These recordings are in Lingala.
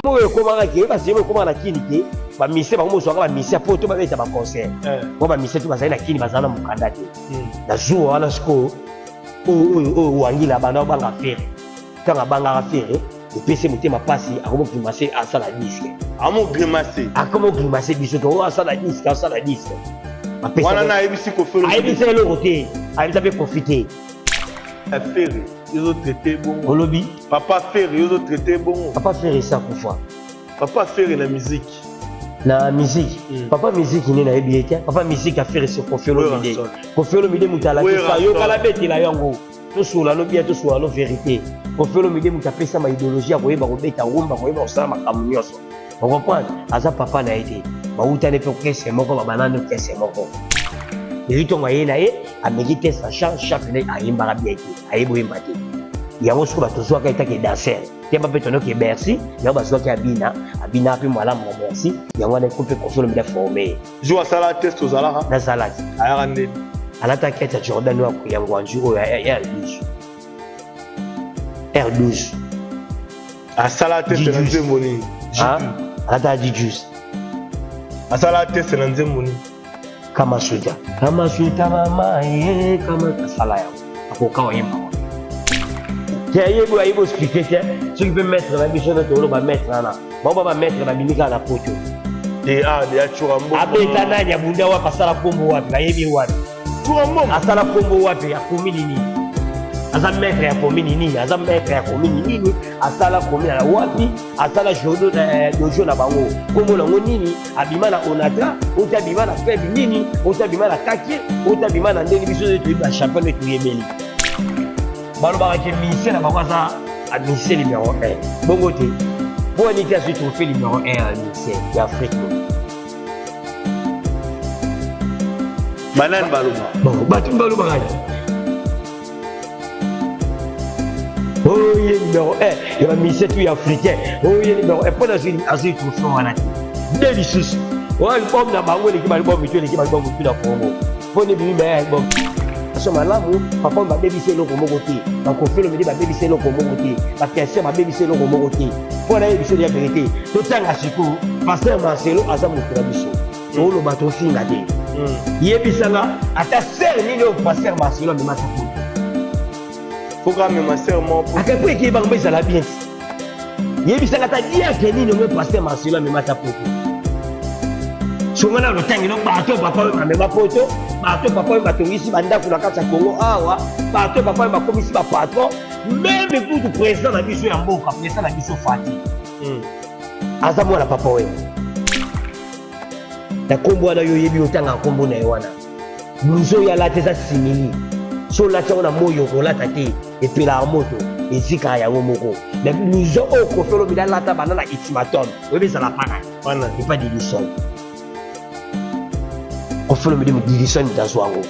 Oyo ekomaka ke basi oyo ekomaka na kini te bamise bango mozwaka bamise ya poto babeta baconcert eh. Mpo bamise to bazali na kini bazala na mokanda te na zuwa wana sikoyo oyo oyo oyo wangila banda obanga fere ntango abangaka fere epesi motema mpasi akomi grimase asala diske amogrimase akomi grimase biso to oyo asala diske asala diske wana na ayebisi kofi ayebisa eloko te ayebisa mpe kofi te Ferre yo traité bongo olobi papa Ferre yo traité bongo papa Ferre esa kufa papa Ferre na musique na musique papa musique nde nayebi ye te papa musique ya Ferre se Koffi Olomide Koffi Olomide moto alakisa yo kala betela yango tosola no bien tosola no vérité Koffi Olomide moto apesa ma idéologie ya koyeba kobeta rumba koyeba kosala makambo nyonso ocomprendre aza papa na ye te bawutani mpe kese moko babanani kese moko eri ntongo aye na ye ameki te sa chant chant pene ayembaka bien te ayebi oyemba te yango soki bato ozwaka etake danser temba mpe tonoki bercy yango bazwaki abina abina mpe malamu na bercy yango wana eko mpe Koffi Olomide aforme ye jour asala test ozalaka nazalaki ayaka ndeni alataki kati ya Jordan oyo ya Ngwanzu oyo ya R12 R12 asala test na nzembo nini alataka Djus asala test na nzembo nini Kamasuta Kamasuta mama ye kama asala yango akoka oyemba te ayebi ayebi oexplike te soki mpe maître na biso nde toloba maître wana bango ba bamaître babimi kaka na poto abeta nani abunda wapi asala nkombo wapi bayebi wapi asala nkombo wapi akomi nini aza maître ya komini nini aza maître ya komini nini asala komini na wapi asala jodo dojo na bango nkombo nango nini abima na onatra oti abima na club nini oti abima na kake oti abima na ndenge biso nde toyebi bachampion nde toyebeli balobaka ke musicien na bango aza musicien numéro 1 bongo te mpo ani te azwi trophée numéro 1 ya musicien ya afrique banani baloba bon bato balobaka oye numéro 1 ya bamusicien tout ya africain oye numéro 1 mpo nazwi azwi trophée wana te nde lisusu oyo album na bango eleki baalbum mitu eleki baalbum mitu na congo mpo nde bimi baya album so malamu papa oyo babebisi eloko moko te bakofi olomide babebisi eloko moko te bakestion babebisi eloko moko te mpo na ye biso ya verité totanga sikoyo pasteur marcelo aza moto na biso toloba tofinga te yebisanga ata ser nini oyo pasteur marcelo amemaka poto foka amema ser moko ata mpo ekeye bango ezala bien yebisanga ata diake nini oyo pasteur marcelo amemata poto songa na lotangelo bato papa oyo bamema poto bato papa oyo batongisi bandako na kati ya kongo awa bato papa oyo bakomisi bapatron meme kutu président na biso ya mboka président na biso fati aza mwana papa oyo na nkombo wana yo oyebi otanga nkombo na ye wana blouson oyo alati eza simili so olati yango na moi okolata te epelaka moto ezikaka yango moko mais blouson oyo Koffi Olomide alata banda na ultimatum oyebi ezala pana epa Didison Koffi Olomide Didison moto azwa yango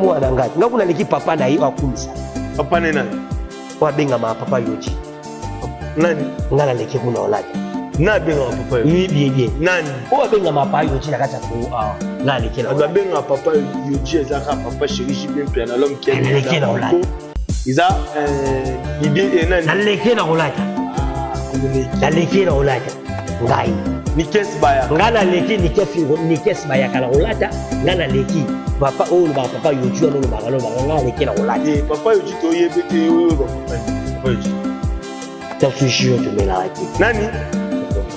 mwana ngai nga kuna aleki papa na ye oyo akumisa papa ne nani oyo abengamaka papa yoji nani nga naleki kuna olata na abengaka papa yoji oui bien bien nani oyo abengama papa yoji na kati ya kongo awa nga aleki na bato babengaka papa yoji eza kaka papa chéri JB Mpiana l'homme qui Naleki na olata eza Didi nani naleki na kolata naleki na kolata ngai Nikes Bayaka ngai naleki Nikes Bayaka na kolata ngai naleki papa oyo olobaka papa yoji wana olobaka olobaka ngai naleki na kolata papa yoji toyebi te oyo papa yoji tafushi oyo tomelaka te nani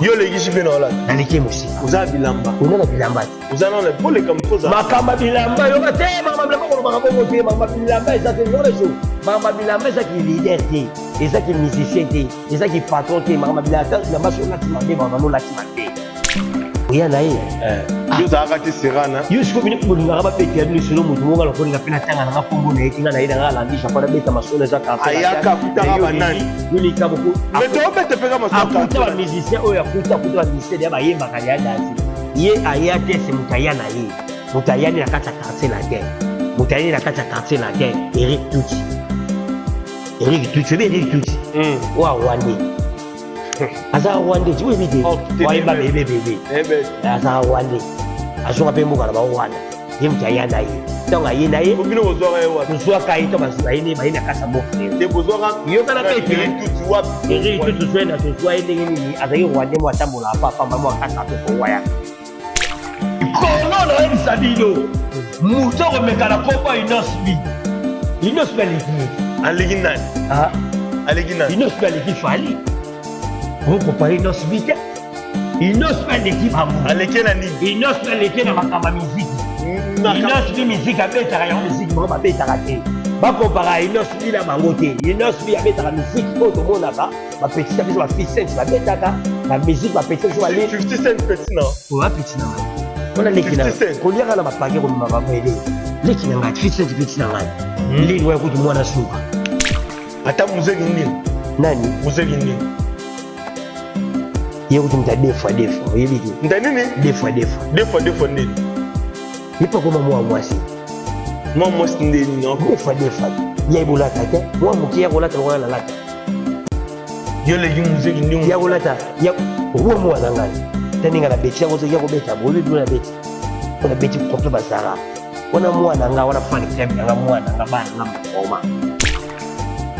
yo olekisi mpe na olata naleki mosika oza bilamba oza na bilamba te oza nana poleka moto makambo bilamba yoka te makambo bilamba kolobaka bongo te makambo bilamba eza te yoka leso makambo bilamba eza ki leader te eza ki musicien te eza ki patron te makambo bilamba bilamba so olati mabe makambo olati mabe oya na ye yo ozalaka te serana yo sikoyo bino bolingaka babetela bino solo moto moko alokolinga mpe natanga nanga nkombo na ye tinga na ye nanga alandi japon abeta masolo eza ayaka akutaka banani yolika boko mais toobete mpe ka masolo akuta bamusicien oyo akuta akuta bamusicien ya bayembaka ya danse ye aya te se moto aya na ye moto ayani na kati ya quartier latin moto ayani na kati ya quartier latin Eric Tutsi Eric Tutsi oyebi Eric Tutsi oyo arwandais aza rwandais ti oyebi te wayeba bebe bebe aza rwandais azonga mpe mboka na bango wana. Ye moto aya na ye ntango aye na ye. Bino bozwaka ye wapi? Tozwaka ye ntango bazwa ye, baye na kasa mboka. Te, bozwaka Yokana mpe te. Tuti wapi? Eri tu tozwa ye na, tozwa ye ndenge nini? Azalaki rwandais, mo atambola apa pamba, mo akasa tokowa ya kono. Nayebisa bino, moto akomeka na komba Innoss'B. Innoss'B aleki ye. Aleki nani? Ah, Aleki nani? Innoss'B aleki Fally. Okompare Innoss'B te. Innoss'B aleki bango. Aleki na nini? Innoss'B aleki na makambo ya miziki. Innoss'B, miziki abetaka yango, miziki bango babetaka te. Bakompara Innoss'B na bango te. Innoss'B abetaka miziki oyo tomonaka bapetisa biso, ba 50 Cent babetaka bamiziki, bapetisa biso bale. 50 Cent petit na Oyo apeti na ngai wana, leki na 50 Cent. Koliaka na bapake, komema bamele, leki na ngai 50 Cent, peti na ngai lini oyo kutu mwana suka. Ata muzeki nini? Nani? Muzeki nini? Ye kutu moto ya deux fois deux fois, oyebi te? Nda nini? Deux fois deux fois. Deux fois deux fois nini? Ye mpe akoma mwa mwasi. Mwa mwasi nde nini oko? Deux fois deux fois, ye bolata te, mwa moke ya kolata lokola nalata. Yo leki muzeki nini? Ya kolata ya owa mwana ngai te, ndenge na beti yango ya kobeta boyebi bino na beti wana, beti kompe bazala wana, mwana nga wana, fan club nanga, mwana nga, bana nga makoma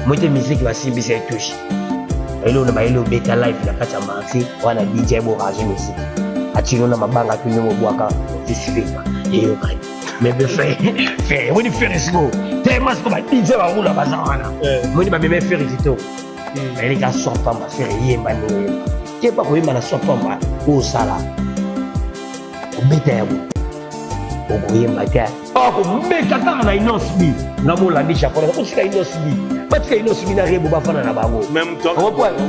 mote miziki basimbisa etouche bayeli na bayeli obeta live na kati ya marché wana. DJ borazo miziki atino na mabanga tuni mobwaka visifika eyokani. Mais be fe omoni Ferre siko tellement siko ba DJ barula baza wana. Omoni bameme Ferre kitoko, bayeleka so pamba. Ferre yemba ndenge oyemba, keba koyemba na so pamba oyo osala obeta yango, okoyemba te. Akobeta kaka na Innoss'B nga molandi japonais. Otika Innoss'B, batika Innoss'B na Rebo, bafanda na bango. Même toi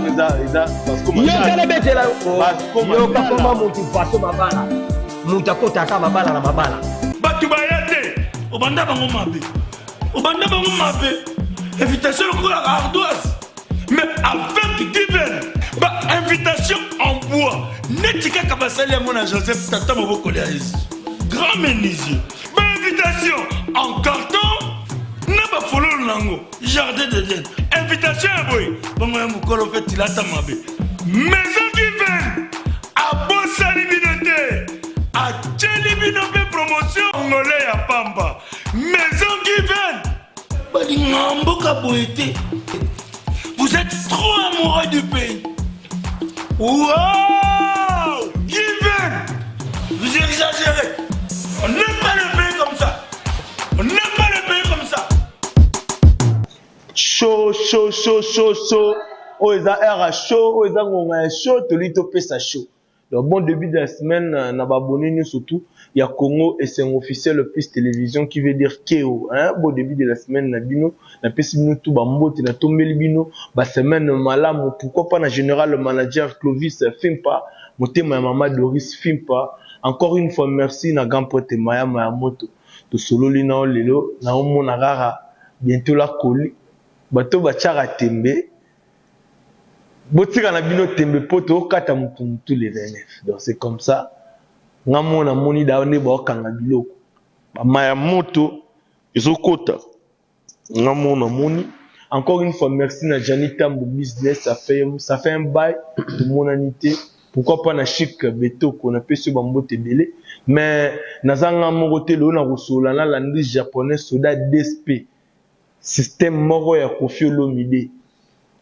eza eza parce que Yokana betela yoka koma motu faso mabala, moto akotaka mabala na mabala. Bato baya te, obanda bango mabe, obanda bango mabe, invitation lokola ardoise. Mais avec Given, bainvitation en bois neti kaka basali yango na Joseph, tata mobokoli ya Yesu, grand menuisier. Bainvitation en carton na bafololo nango, jardin d'Eden. Invitation ya boye bongo ya mokolo mpe tilata mabe. Maison Given abosani bino te, atieli bino mpe promotion ngole ya pamba. Maison Given balinga mboka boye te. Vous êtes trop amoureux du pays. Wow, Given, vous exagérez. On n'aime pas le pays comme ça, on n'aime pas le pays comme ça. Show, show, show, show, show. Oyo eza heure ya show, oyo eza ngonga ya show, tolingi topesa show. Donc bon début de la semaine na baabonné nyonso, surtout ya Congo Esengo Officiel Plus Télévision, qui veut dire keo, hein. Bon début de la semaine na bino, napesi bino tout bambote, natombeli bino basemaine malamu. Pourquoi pas na général manager Clovis Fimpa, motema ya mama Doris Fimpa. Encore une fois merci na grand prêtre Mayama ya moto. Tosololi na yo lelo, naomona kaka bientôt la koli. Bato batiaka tembe, botika na bino tembe mpo tokata motu motu le 29. Donc c'est comme ça. Nga mona moni dao nde baokanga biloko bamaya moto ezokota. Nga mona moni, encore une fois merci na Jani Tambo Business, ça fait un bail tomonani te. Pourquoi pas na Chic Betoko, napesi yo bambote ebele. Mais naza nga moko te lelo, na kosolola na Landry Japonais, soda DSP, système moko ya Koffi Olomide.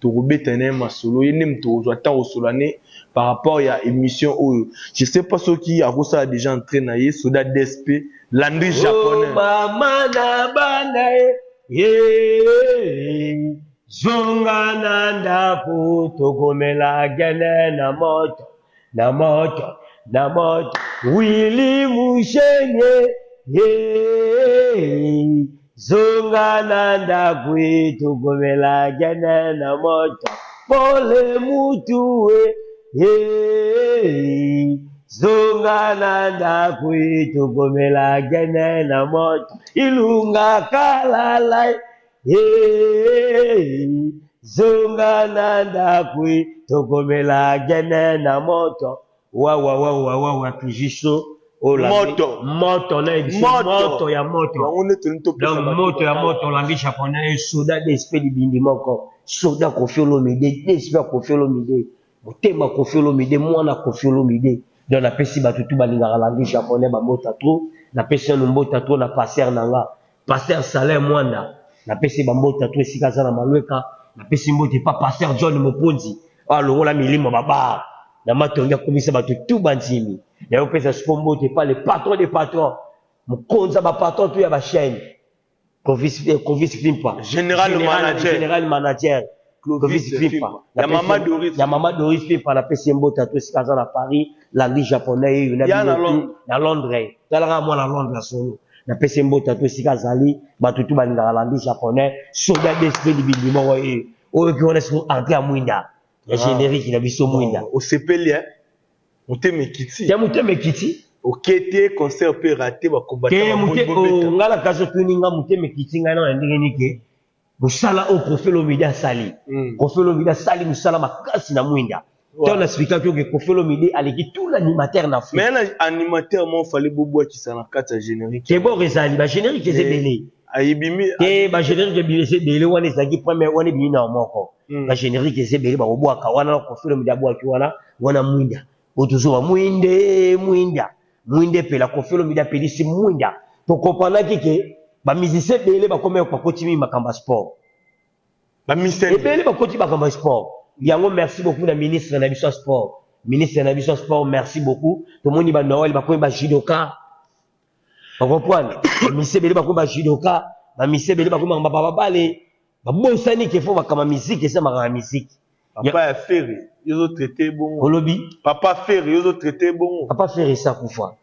Tokobeta na ye masolo, ye nde moto kozwa ntango kosolola ne par rapport ya émission oyo. Je sais pas soki akosala déjà entrée na ye, soda DSP Landry Japonais. Oh, mama na bana ye, ye zonga na ndako, tokomela gene na moto, na moto, na moto. Wili Mushenye ye, zonga na ndako ye, tokomela gene na moto. Pole mutu we ye, zonga na ndako ye, tokomela gene na moto. Ilunga kalala ye, zonga na ndako ye, tokomela gene na moto. Wawawawawawa, tujiso. Moto. Moto na ebiso. Moto. Moto ya moto. Yango nde tolingi topesa Donc bato moto ya bakala. Moto olangi japonais, soda DSP, libindi moko, soda Koffi Olomide, DSP ya Koffi Olomide, motema Koffi Olomide, mwana Koffi Olomide. Donc napesi bato tu balingaka langi japonais bamota trop. Napesi nanu mbote trop na pasteur na nga, pasteur Salin Mwanda, napesi ba mbote trop esika aza na Malueka, napesi mbote epa pasteur John Mokonzi oyo alongola milimo ba bar na Matonge akomisa bato tout bandimi. Nayo pesa siko mbote epa le patron des patrons, mokonzi ya ba patron tout ya ba chaîne Clovis, eh, Clovis Fimpa. Général, Général manager. Général manager. Clovis Fimpa. Ya Mama Doris. Ya Mama Doris Fimpa na pesi mbota to sika za na Paris, langue japonais yeyo na Ya na Londres. Na Londres. Tala kaka mwana Londres solo. Na pesi mbota to sika zali bato tu balingaka langue japonais, soda d'esprit libindi moko ye. Oyo ki wana siko entrée ya mwinda. Ya Ah. générique na biso mwinda. Osepeli hein? Motema ekiti. Ya motema ekiti. Oke te concert pe raté ba combattant. Te mote oh, nga na kasi otuni nga motema ekiti ngai na ndenge nini ke mosala oyo Koffi Olomide asali. Koffi Olomide asali mosala makasi na mwinda. Ntango na expliquaki yo ke Koffi Olomide aleki tout l'animateur na Afrique. Mais na animateur moko fallait bobwakisa na kati ya générique. Te bor ezali ba générique eza ebele. Ayebimi. Te ba générique ebimi eza ebele wana ezalaki première wana ebimi na moko. Ba générique eza ebele bakobwaka wana na Koffi Olomide abwaki wana wana mwinda. Oyo tozoba mwinde mwinda mwinda epela Koffi Olomide apelisi mwinda. Tokomprenaki ke ba musiciens ebele bakomi bakoti mingi makambo ya sport. Ba musiciens ebele bakoti makambo ya sport. Yango merci beaucoup na ministre na biso ya sport. Ministre na biso ya sport merci beaucoup. Tomoni ba Noël bakomi ba judoka. Okomprendre? Ba musiciens ebele bakomi ba judoka, ba musiciens ebele bakomi makambo ya babale. Babosani ke faut makambo ya musique eza makambo ya musique. Papa ya Ferre, yo zo traiter bongo. Olobi? Papa Ferre, yo zo traiter bongo. Papa Ferre esa kufa.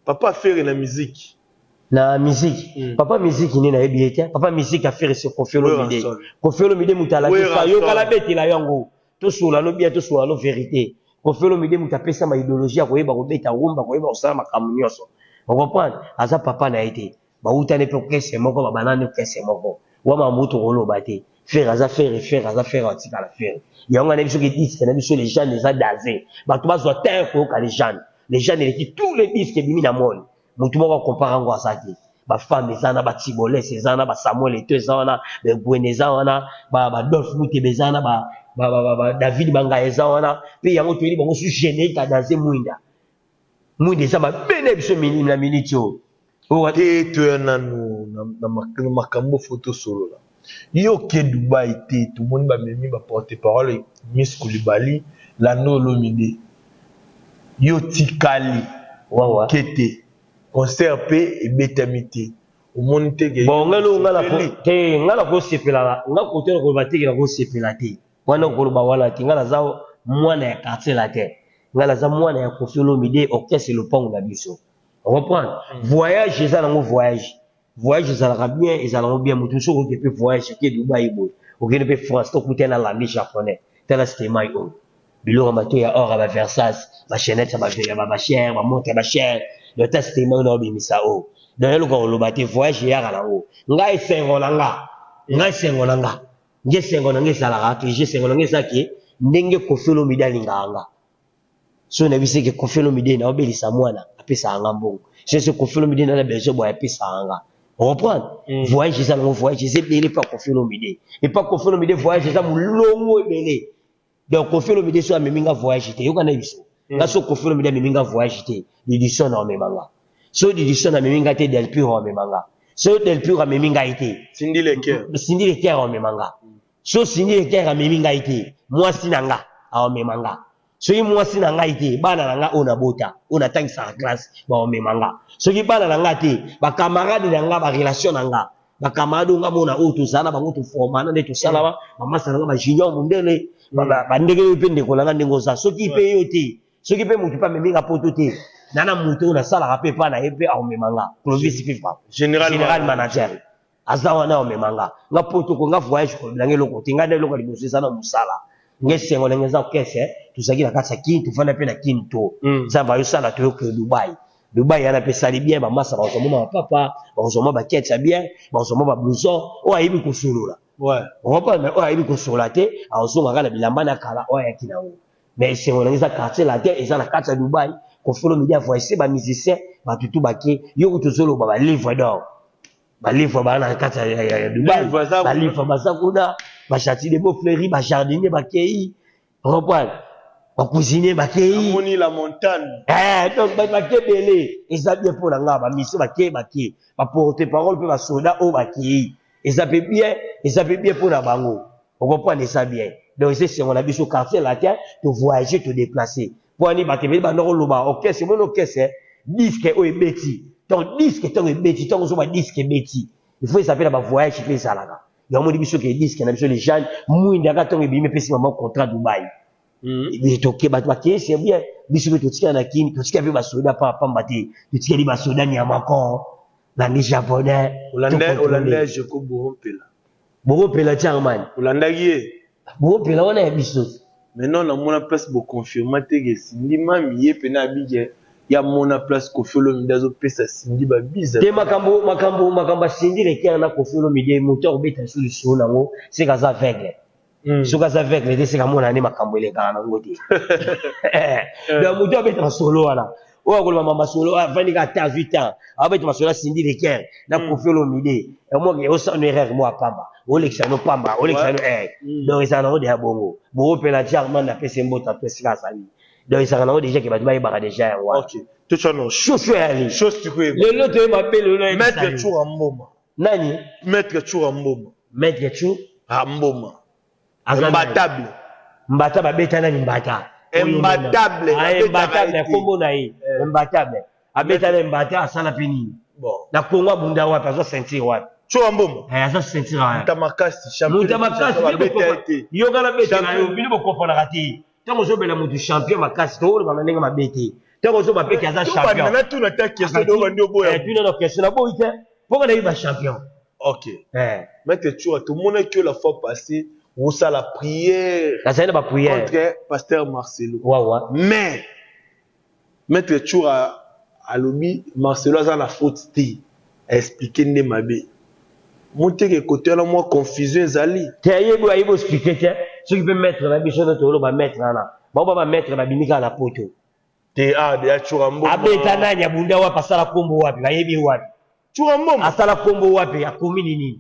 Papa Ferre na musique. Na musique. Papa musique nde nayebi ye te. Papa musique ya Ferre c'est Koffi Olomide. Koffi Olomide moto alakisa yo kala betela yango. Tosola no bien, tosola no vérité. Koffi Olomide moto apesa ma idéologie ya koyeba kobeta rumba, koyeba kosala makambo nyonso. O comprendre? Aza papa na ye te. Bawutani pe orchestre moko, babanani orchestre moko. Wa makambo tokoloba te. Ferre aza Ferre, Ferre aza Ferre, atikala Ferre. Yango nga nayebi soki disque na biso Legende eza daze. Bato bazwa temps ya koyoka Legende. Legende eleki tous les disques ebimi na monde. Mutu moko akompare yango aza te. Ba femme eza wana, ba Tiboles eza wana, ba Samuel Eto'o eza wana, ba Gwene eza wana, ba Adolphe Muteba eza wana, ba David Bangaya eza wana. Pe yango toyeli bango su generique ya daze mwinda. Mwinda eza mabe na biso na minute oyo. Oyo Te toya nanu na makambo faut tosolola. Yo oke Dubaï te tomoni bamemi ba porte parole Miss Coulibaly Lando Olomide yo otikali Wawa. oke te concert pe ebetami te omoni te ke Bon nga lo nga na osepeli? te nga na kosepela nga kote na koloba te ke na kosepela te wana koloba wana te nga naza mwana ya quartier latin nga naza mwana ya Koffi Olomide orchestre lopango na biso comprendre voyage eza nango voyage voyage ezalaka bien ezala nango bien moto mosusu okoki mpe voyage oke Dubai boye okende mpe France to okutani na landi japonais tala stemai oyo biloko ya matoi ya or ya ba Versace ba chaînette ya ba ya ba cher ba montre ya ba cher donc ta stemai oyo naobimisa oyo donc eloko ya koloba te voyage eyaka nango ngai esengo na nga ngai esengo na nga nge esengo na nga ezalaka ke esengo na nga eza ke ndenge Koffi Olomide alingaka nga soki nayebisi ke Koffi Olomide naobelisa mwana apesaka nga mbongo soki soki Koffi Olomide na na besoin boye apesaka nga comprendre voyage eza nango voyage eza ebele epa Koffi Olomide epa Koffi Olomide voyage eza molongo ebele donc Koffi Olomide soki amemi nga voyage te yoka na biso nga soki Koffi Olomide amemi nga voyage te Didison na omema nga soki Didison amemi nga te Del Puro amema nga soki Del Puro amemi ngai te Cindy Le Cœur. Cindy Le Cœur amema nga soki Cindy Le Cœur amemi ngai te mwasi na nga aomema nga soki mwasi na ngai te bana na nga oyo nabota oyo natangisaka classe baomema nga soki bana na nga te bacamarade na nga barelation na nga bacamarade oyo nga mona oyo tozala na bango toformana nde tosalama bamasa na nga bajunior mondele bandenge oyo mpe ndeko na nga ndenge oza soki mpe yo te soki mpe motu mpe amemi nga poto te na na motu oyo nasalaka mpe epa na ye mpe aomema nga Clovis Fifa Général général manager aza wana omema nga nga poto ko nga voyage kolobela nga eloko te nga nde eloko ya liboso eza na mosala nga esengo ndenge eza orchestre tozalaki na kati ya Kin tofanda mpe na Kin to nzambe ayosala toyoke Dubai Dubai yana mpe esali bien bamasa bakozwa mwa bapapa bakozwa mwa bakete ya bien bakozwa mwa bablouson oyo ayebi kosolola comprendre oyo ayebi kosolola te azonga kaka na bilamba na kala oyo ayaki nango mais esengo nango eza quartier latin eza na kati ya Dubai Koffi Olomide avoyage bamusicien bato tu bake yo kutu ozoloba balivre d'or balivre baa na kati ya Dubai balivre baza kuna bachantier de beau fleuri bajardinier bakei comprendre. Bacuisinier bakei. Namoni la montagne. Eh, donc bake ebele, eza bien mpo na nga. Bamisio bake, bake baporte parole mpe basoda oyo bakei, eza mpe bien, eza mpe bien mpo na bango. Okomprendre, eza bien. Donc eza esengo na biso Quartier Latin, tovoyage, todeplace mpo ani bato ebele banda koloba orchestre. Omoni orchestre, disque oyo ebeti, donc disque ntango ebeti, ntango ozoba disque ebeti, il faut eza mpe na bavoyage mpe ezalaka. Yango moni biso ke disque na biso Lejane Mwinda kaka ntango ebimi, epesi mama contrat Dubai. Toke, bato bakei, c'est bien. Biso mpe totikala na Kini, totikala mpe basoda pa pamba te, totikali basoda niamako bandi japonais. Olanda Jeko Borompela? Borompela German. Olandaki ye? Borompela wana ya biso. Maintenant namona place boconfirma te ke Cindy mami ye pene abike ya mona place Koffi Olomide azopesa Cindy babiza. Te, makambo ya Cindy Le Cœur na Koffi Olomide, moto akobeta so lisolo nango seka aza aveugle. Soki aza aveugle te, seka amona nde makambo elekaka nango te. Donc moto abeta masolo wana, oyo akoloba masolo, avandi kaka ata azwi temps abeta masolo ya Cindy Le Cœur na Koffi Olomide, omoke osala erreur mo apamba, olekisa no pamba, olekisa no erreur. Donc ezala nango deya bongo. Boopela German, napesi mbota to esika azali. Donc ezalaka nango déjà ke bato bayebaka déjà yango wana. Totyano. Shosho yali. Sikoyo. Lelo toyeba mpe lelo. Maître Tshoura Mboma. Nani? Maître Tshoura Mboma. Maître Tchou? Ah, Mboma. Imbattable. Mbata babeta nani mbata? Imbattable. Imbattable, kombo na ye imbattable. Abeta na mbata, asala mpe nini na Kongo? Abunda wapi? Azwa ceinture wapi? Tshoura Mboma. Aza ceinture wapi? Muta makasi. Muta makasi, yoka na beta na yo. Bino bokomponaka te. Ntango ozobela motu champion makasi, tokolobanga ndenge mabe te. Ntango ozoba mpe ke aza champion. Natuna ta question, obandi oboya. Tuna na question, naboyi te mpoka nayebi bachampion. Ok, Maître Tshoura, tomonaki yo la fois passée osala prière. Nazali na baprière. Contre pasteur Marcelo. Wawa. Mais Maître Tshoura alobi Marcelo aza na faute te, aexplike nde mabe moteke kote wana, mwa confusion ezali. Te, ayebi, ayebi oexplike te. Soki mpe maître na biso nde toloba maître wana, bango ba bamaître babimi kaka na poto. Te, ah, ya Tshoura Mboma. Abeta nani? Abunda wapi? Asala kombo wapi? Bayebi wapi? Tshoura Mboma. Asala kombo wapi? Akomi nini?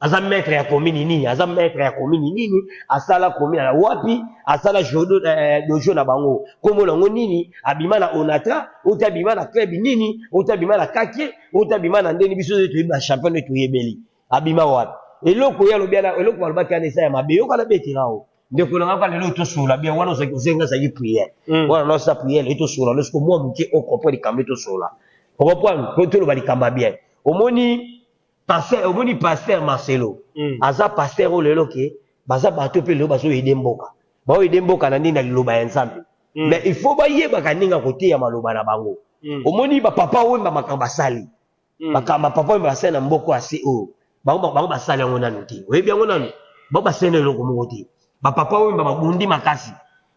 Aza maître ya commune nini? Aza maître ya commune nini? Asala commune na wapi? Asala jodo, dojo na bango kombo nango nini? Abima na Onatra ota, abima na club nini ota, abima na kake ota, abima na ndeni. Biso toyebi bachampion nde toyebeli. Abima wapi? Eloko ye alobi wana, eloko balobaki wana eza ya mabe. Yoka na betela o ndeko na nga lelo tosola bien. Wana ozenga azalaki prière wana, naosala prière lelo, tosola losiko mwa moke, ocomprendre likambo tosola, ocomprendre po toloba likambo ya bien. Omoni pasteur, omoni pasteur Marcelo, aza pasteur oyo lelo ke baza bato mpe lelo bazoyede mboka, baoyede mboka na ndenge na liloba ya Nzambe. Mais il faut bayebaka ndenge ya koteya maloba na bango. Omoni bapapa Wemba, makambo basali, makambo papa Wemba basali na mboka ya se oyo, bango basali yango nanu te. Oyebi yango nanu, bango basali na eloko moko te. Bapapa Wemba babundi makasi,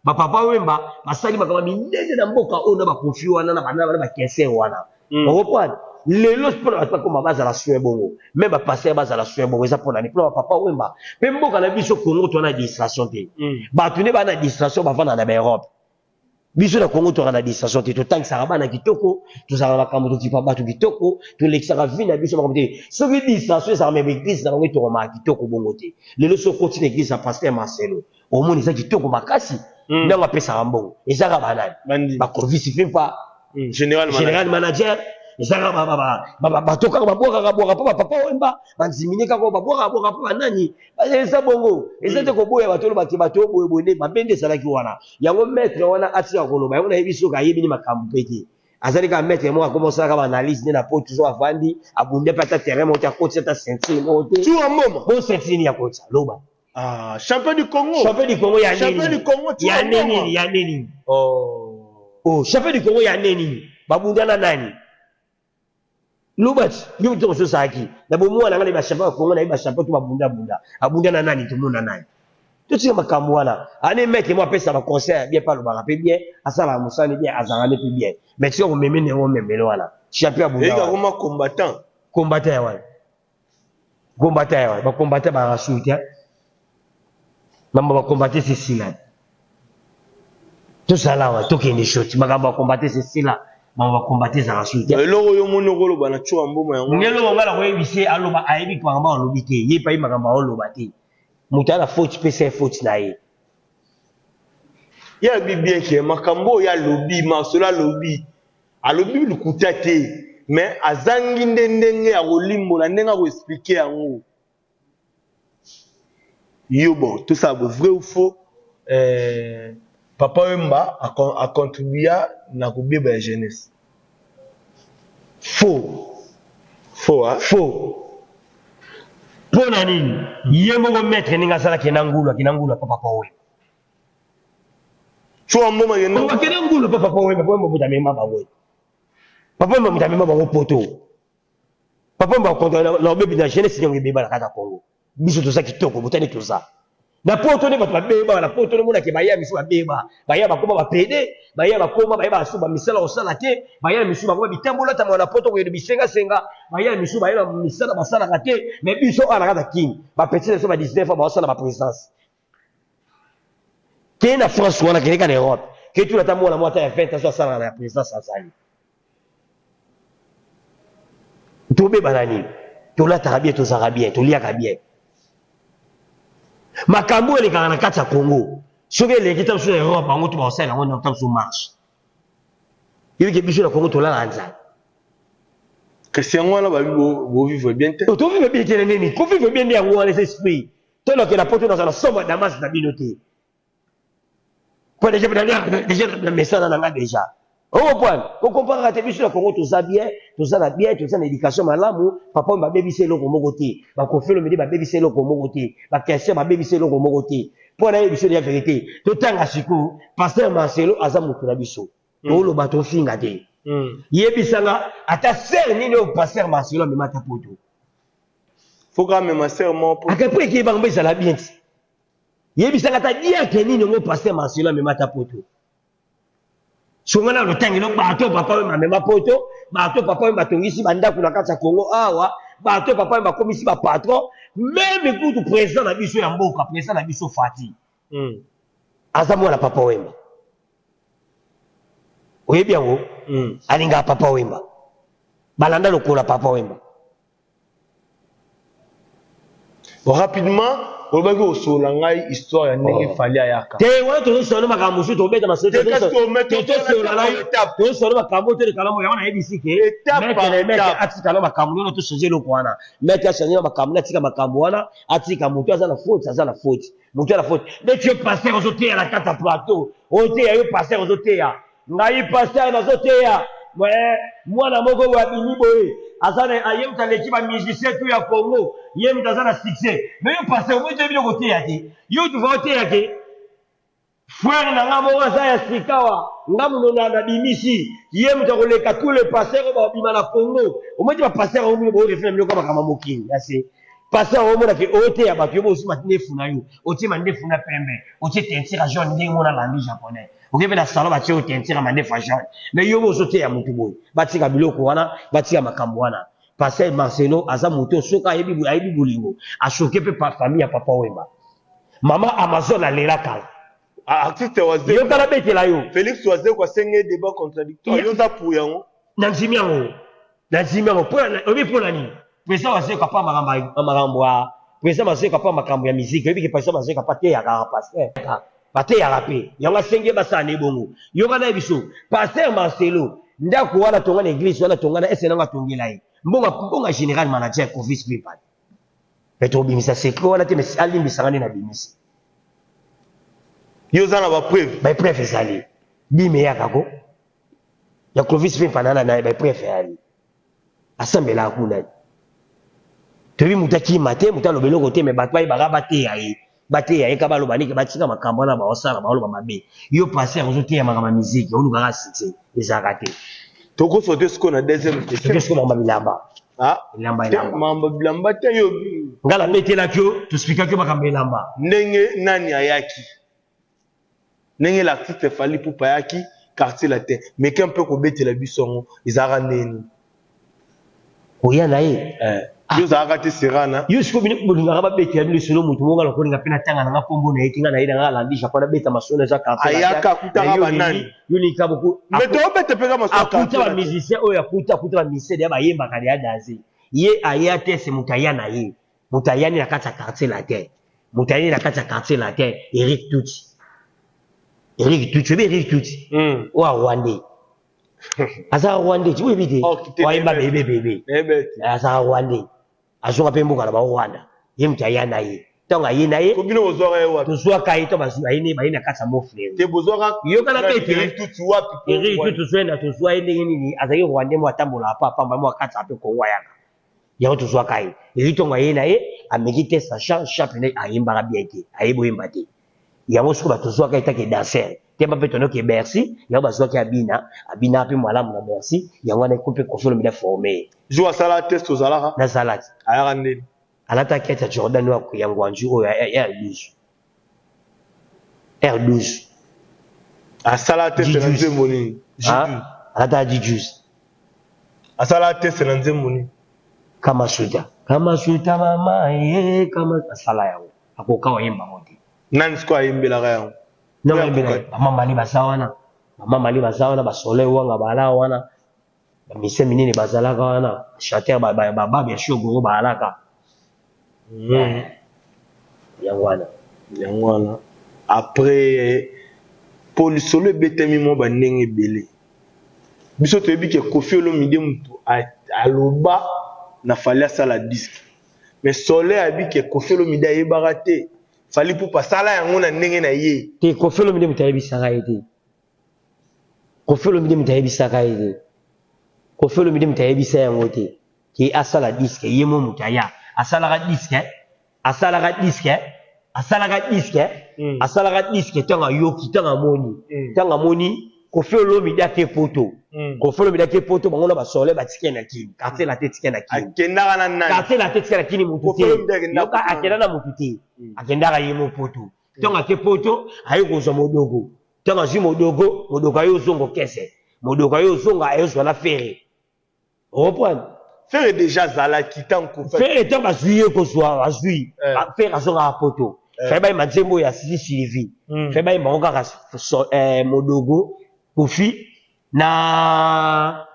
bapapa Wemba basali makambo minene na mboka oyo na bakofi wana na bana na bakenser wana. Okoprendre lelo mpona bato bakoma bazala soin bongo, me bapasteur bazala soin bongo, eza mpona nini? Mpona bapapa Wemba. Mpe mboka na biso Congo, toza na distraction te. Bato nde baa na distraction, bavanda na baEurope. Biso na Congo toka na distraction te. Totangisaka bana kitoko, tozalaka makambo, tokipa bato kitoko, tolekisaka vie na biso makambo te. Soki distraction ezalaka, me baeglise na bango etokomaka kitoko bongo te. Lelo soki okoti na eglise ya pasteur Marcelo, omoni eza kitoko makasi. Ndenge apesaka mbongo, ezaka banani? Bacovisi Fimpa. General manager. Ezaka bato kaka babwakaka bwaka mpo bapapa Wemba bandimine kaka babwakaka bwaka mpo banani. Eza bongo, eza te koboya bato oyo bake bato oyo boye boye nde mabe nde ezalaki wana. Yango maître wana atika koloba yango, nayebi soki ayebi ni makambo mpe te. Azali kaka maître moko akoma osalaka baanalyse nde na po toujours avandi, abunde mpe ata terrain moko te, akotisa ata ceinture moko te. Tshoura Mboma. Bo ceinture nini akotisa? Loba. Ah, champion du Congo. Champion du Congo ya nini? Champion du Congo. Ya nini? Ya nini? Oh. Oh, champion du Congo ya nini? Babunda na nani? Lobati yo to mosusu azalaki na bomwana nga na bachampion ya Congo, nayebi bachampion to babundabunda. Abunda na nani? Tomona nani? Totika makambo wana. Ane maître mo apesa baconseil ya bien, mpe alobaka mpe bien, asalaka mosala bien, azalaka nde mpe bien. Mais tika komeme ndenge omemele wana champion abunda. Akoma combattant. Combattant ya wana, combattant ya wana, bacombattant bazalaka suu te. Mambo bacombattant sesila, tozala awa, tokende shoti. Makambo ya combattant sesila, makambo bacombattant ezalaka suu te. Eloko oyo omoni okoloba na Tshoura Mboma yango. Ngeloko ngai nakoyebisi ye, aloba ayebi makambo alobi te, ye epai makambo aoloba te. Moto aza na faute, pesa ye faute na ye. Ye alobi bien ke makambo oyo alobi, Marcelo alobi, alobi lokuta te, mais azangi nde ndenge ya kolimbola, ndenge ya koexplike yango. Yo bon, tosala bo vrai ou faux, eh, Papa Wemba a contribua na kobeba ya jeunesse. Faux. Faux, hein? Faux. Mpo na nini? Ye moko maître ndenge azala akenda ngulu, akenda ngulu apa Papa Wemba. Chua mboma kenda. Akenda ngulu apa Papa Wemba, Papa Wemba moto amema bango. Papa Wemba moto amema bango poto. Papa Wemba konta na obebi na jeunesse nyongo ebeba na kati ya Congo. Biso toza kitoko, botani toza. Na poto nde bato babeba, na poto nde monake baya misu babeba, baya bakoma ba pede, baya bakoma baya basu ba misala kosala te, baya misu bakoma bitambola tambola na poto koyede bisenga senga, baya misu baya ba misala basalaka te, mais biso awa na kati ya Kin, ba petit na biso ba 19 ans basala ba présidence. Kende na France wana, kende ka na Europe, kende tuna ata mwana mwa ata ya 20 ans asalaka na présidence azali. Tobeba na nini? Tolataka bien, tozalaka bien, toliaka bien. Makambo oyo elekaka na kati ya Congo, soki eleki ta biso na Europe, bango to bakosala yango na ta biso marche. Yoki biso na Congo tolala nzala. Kasi yango wana babi bo vivre bien te. To vivre bien te na nini? Ko vivre bien nde yango wana eza esprit. Tolokela poto nazala somo ya Damas na bino te. Po deja deja na mesana na nga deja. Okompane kokomparaka te biso na Congo toza bien, toza na bien, toza na education malamu. Papa oyo babebisi eloko moko te, bakofi Olomide babebisi eloko moko te, bakestion babebisi eloko moko te. Mpo na ye biso ya verite totanga sikoyo. Pasteur Marcelo aza motu na biso, toloba tofinga te. Yebisanga ata sœur nini oyo pasteur Marcelo amema ata poto. Faut kaka amema sœur moko. Ake po ekeye bango ezala bien ti. Yebisanga ata diacre nini yango pasteur Marcelo amema ata poto. Songa na lotangelo bato papa oyo mamema poto, bato papa oyo batongisi bandako na kati ya Congo awa, bato papa oyo bakomisi ba patron, meme kutu président na biso ya mboka, président na biso Fati. Aza mwana papa Wemba. Oyebi yango? Alingaka papa Wemba. Balanda lokola papa Wemba. Bon, rapidement, olobaki osolola ngai histoire ya ndenge oh. Fally ayaka. Te wana tozosolola makambo mosusu, tobeta masolo, tozosolola makambo te lekala yango nayebisi ke maître atika na makambo nano tochange eloko wana. Maître achange na makambo, atika makambo wana, atika moto aza na faute, aza na faute, moto aza na faute. Neti yo pasteur ozoteya na kati ya plateau, oteya yo pasteur ozoteya ngai pasteur nazoteya mwana moko boye abimi boye aza na ye moto aleki ba musicien tout ya Congo, ye moto aza na succès. Mais yo pasteur omoyi toyebi koteya te, yo tufa oteya ke frère na nga moko aza ya sikawa, nga mono nabimisi ye moto akoleka tous les pasteurs oyo babima na Congo. Omoni te ba pasteur oyo bino borefina biloko ya makambo ya mokili ya se pasteur omona ke oteya bato yo bosi mandefu na yo otie mandefu na pembe, otie teinture ya jaune ndenge mona landi japonais, oke mpe na salon batie yo teinture ya mandefu ya jaune, mais yo bozoteya motu boye. Batika biloko wana, batika makambo wana. Pasteur Marcelo aza moto soki ayebi ayebi bolingo asoke mpe pa famille ya papa Wemba. Mama Amazon alela kala. Artiste Wazekwa. Yo kala betela yo. Félix Wazekwa asenge débat contradictoire. Yo oza pour yango. Nandimi yango. Nandimi yango. Oyebi mpo na nini? Président Wazekwa pa makambo makambo ya président Wazekwa pa makambo ya musique. Oyebi ke président Wazekwa pa teyaka pasteur. Bateyaka mpe yango asengi ye basala na ebongo. Yoka na ye biso. Pasteur Marcelo ndako wana tonga na église wana tonga na ese nango atongela ye. Mbongo mbongo général manager Covis Pimpani. Mais tobimisa secret wana te, mais alimbisanga nde nabimisi. Yo oza na ba preuve? Ba preuve ezali. Dime eyaka ko. Ya Clovis Pimpani na ba preuve eyali. Asambelaka kuna. Toyebi moto akima te, moto aloba eloko te, mais bato bayebaka bateya ye. Bateya ye ka baloba niki batika makambo wana baosala baoloba mabe. Yo pasteur ozoteya makambo ya musique, olukaka succès, ezalaka te. Tokosote sikoyo na deuxième question. Toke sikoyo makambo ya bilamba. Ah, Bilamba, elamba. Makambo bilamba te yo. Nga nabetelaki yo, tospikaki yo makambo elamba. Ndenge nani ayaki? Ndenge l'artiste Fally Ipupa ayaki quartier latin. Mais qu'un peu kobetela biso yango ezalaka ndenge nini? Koya na ye. Ah. Yo ozalaka te Serana. Yo sikoyo bino bolingaka babetela bino lisolo moto moko nakolinga mpe natanga nanga nkombo na ye te, nga na ye nanga alandi Japon nabeta masolo eza quartier latin. Ayaka akutaka banani? Yo linka boko. Mais tobeta mpe ka masolo akuta ba musicien oyo akuta akuta ba musicien ya bayembaka ya danse. Ye aya te se moto aya na ye. Moto ayani na kati ya quartier latin. Moto ayani na kati ya quartier latin Eric Tutsi. Eric Tutsi, oyebi Eric Tutsi? Oyo Rwandais. Aza Rwandais, oyebi te? Oyemba bebe bebe. Aza Rwandais. Azonga mpe mboka na bango Rwanda. Ye moto aya na ye. Ntango aye na ye, tozwaka ye, ntango aye na ye, baye na kati ya Mont-Fleury. Yokana mpe ete Eric Tutsi Zwenda tozwa ye ndenge nini? Azalaki Rwandais moko atambolaka pa pamba moko akataka mpe Congo ayaka. Yango tozwaka ye. Eric ntango aye na ye, ameki te sa chant, chant pene ayembaka bien te. Ayebi oyemba te. Yango sikoyo bato tozwaka ye take danser. Temba mpe tonoki Bercy, yango bazwaki abina, abinaka mpe malamu na Bercy, yango wana ekomi mpe Koffi Olomide aforme ye. Jour asala test ozalaka? Nazalaki. Ayaka ndeni? Alata kete ya Jordan oyo ya Ngwanju oyo ya R12. R12. Asala test na nzembo nini? Alata G12. Asala test na nzembo nini? Kamasuta. Kamasuta mama ye kama asala yango. Akoka oyemba yango te. Nani sikoyo ayembelaka yango? Non, ayembelaka ba mama ni baza wana. Ba mama ni baza wana, ba Soleil Wanga bala wana. Ba musiciens minene bazalaka wana, chanteur ba ba ba ba ya Shogoro baalaka. Yango wana. Yango wana. Après po lisolo ebetami mwa ba ndenge ebele. Biso toyebi ke Koffi Olomide mutu aloba na Fally asala disque. Mais Soleil ayebi ke Koffi Olomide ayebaka te. Fally Ipupa asala yango na ndenge na ye. Te Koffi Olomide mutu ayebisaka ye te. Koffi Olomide mutu ayebisaka ye te. Koffi Olomide mutu ayebisa yango te. Ke asala disque ye mo mutu aya. Asalaka disque, asalaka disque, asalaka disque, asalaka disque tango ayoki, tango amoni, tango amoni Koffi Olomide ake poto. Koffi Olomide ake poto bango na ba Soleil batike na Kin. Quartier latin etike na Kin. Akendaka na nani? Quartier latin etike na Kin mutu Koffi te. Olomide akendaka Yoka poto. akenda na mutu te. Akendaka ye mo poto. Tango ake poto aye kozwa modogo. Tango azwi modogo, modogo aye ozonga okese. Modogo aye ozonga aye ozwa na Ferre. Reprendre. Ferre déjà azalaki tango Koffi. Ferre tango azwi ye kozwa azwi. Ferre azongaka poto. Ferre bayemba nzembo ya Sisi Sylvie. Ferre bayemba ngo kaka Modogo, Koffi na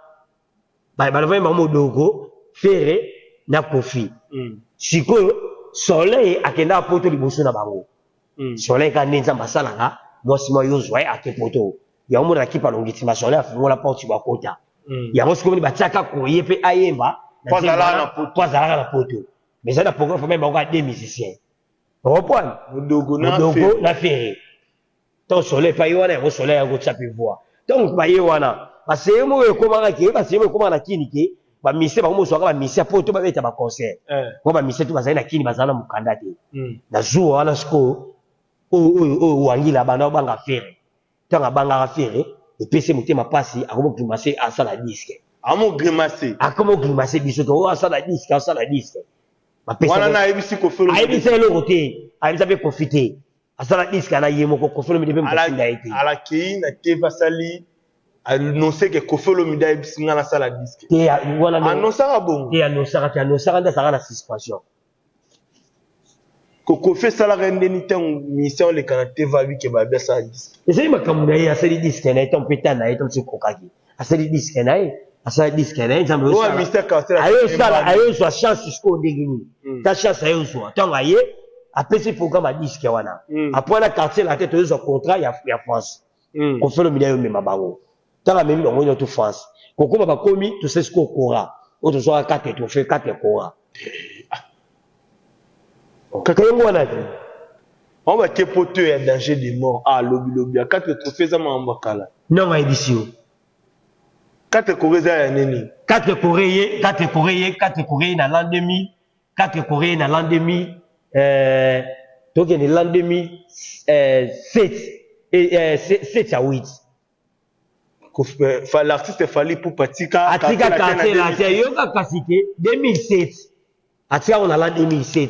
bayemba ngo Modogo, Ferre na Koffi. Sikoyo Soleil akendaka poto liboso na bango. Soleil kaka nde Nzambe asalaka mwasi mwa yo zwa ye ake poto. Yango mona kipa longiti ma Soleil afungola porte bakota. Yango sikoyo moni batiaka koye pe ayemba Po azalaka na poto. Po azalaka na poto. Mais eza na programme faut bayemba kaka deux musiciens. Reprendre. Modogo na Modogo Ferre. na Ferre. Tant Soleil pa ye wana yango Soleil yango tia pe voix. Tant ba ye wana baseye moko ekomaka ke baseye moko ekomaka na kini ke ba musiciens bango mozwaka ba musiciens poto babeta ba concert. Ngo ba musiciens tout bazali na kini bazala na mokanda te. Na zuwa wana sikoyo oyo oyo oyo Wangila banda obanga Ferre. Tango abangaka Ferre epesi ye motema pasi akomi grimace asala disque. Akomi grimace. Akomi grimace biso to asala disque asala disque. Bapesa wana na ayebisi Koffi Olomide. Ayebisa eloko te, ayebisa pe Koffi te. Asala disque na ye moko Koffi Olomide pe moto atinda ye te. Alakei na TV asali annoncer que Koffi Olomide ayebisi nga nasala disque. Te wana annoncaka bongo. Te annoncaka te annoncaka nde azalaka na suspension. Ko Koffi esalaka ye ndeni ntango musicien oleka na TV abi ke babi asala disque. Ezali makambo na ye asali disque na ye ntango mpe temps na ye ntango mosusu ekokaki asali disque na ye asala disque na ye nzambe Oyo musicien quartier ayosala ayozwa chance sikoyo ndenge nini ta chance ayozwa ntango aye apesi programme ya disque wana après na quartier la te toyozwa contrat ya France Koffi Olomide ayomema bango ntango amemi bango nyonso France kokoma bakomi tosali sikoyo kora oyo tozwaka 4 trophée 4 kora kaka yango wana te bango bake poto ya danger de mort ah lobi lobi ya 4 trophée eza makambo ya kala non ayebisi yo 4 kora eza ya nini 4 kora ye 4 kora ye 4 kora ye na l'an 2000 4 kora ye na l'an 2000 tokende l'an 2007 7 à 8 L'artiste Fally Ipupa atika atika quartier latin yoka kasi te 2007 atika ngo na l'an 2007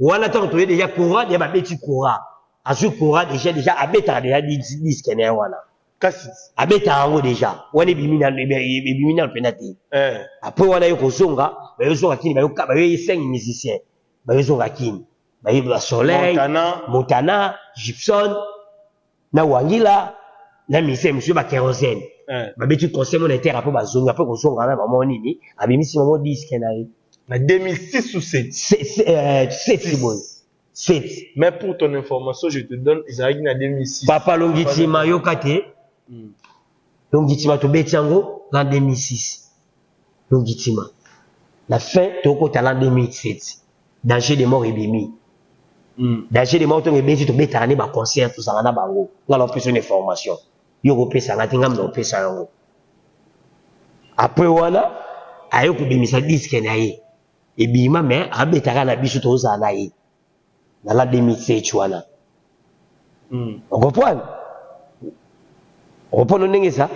wana ntango toye deja kora deja babeti kora azwi kora deja deja abetaka deja disque na ye wana kasi abetaka yango deja wana ebimi nano mpena te après wana ye kozonga bayozonga kini bayoye 5 musiciens bayozonga kini baye ba Soleil Montana Gibson na Wangila na musicien mosusu ba Kerosene babeti concert mona etere apres bazongi apres kozonga wana bamoni nini abimisi bango disque na ye na 2006 ou 7 7 boye. 7. Mais pour ton information, je te donne, ezalaki na 2006. Papa Longitima yoka te. Longitima tobeti yango l'an 2006. Longitima. La fin tokota l'an 2007. Danger de mort ebimi. Danger de mort tongo ebeti tobetaka nde ba concert tozalaka na bango. Nga na opesa une information. Yo okopesa nga te nga na opesa yango. Après wana aye kobimisa disque na ye. Ebima mais abetaka na biso tozala na ye. Na la 2007 wana. Ocomprendre? Ocomprendre ndenge eza?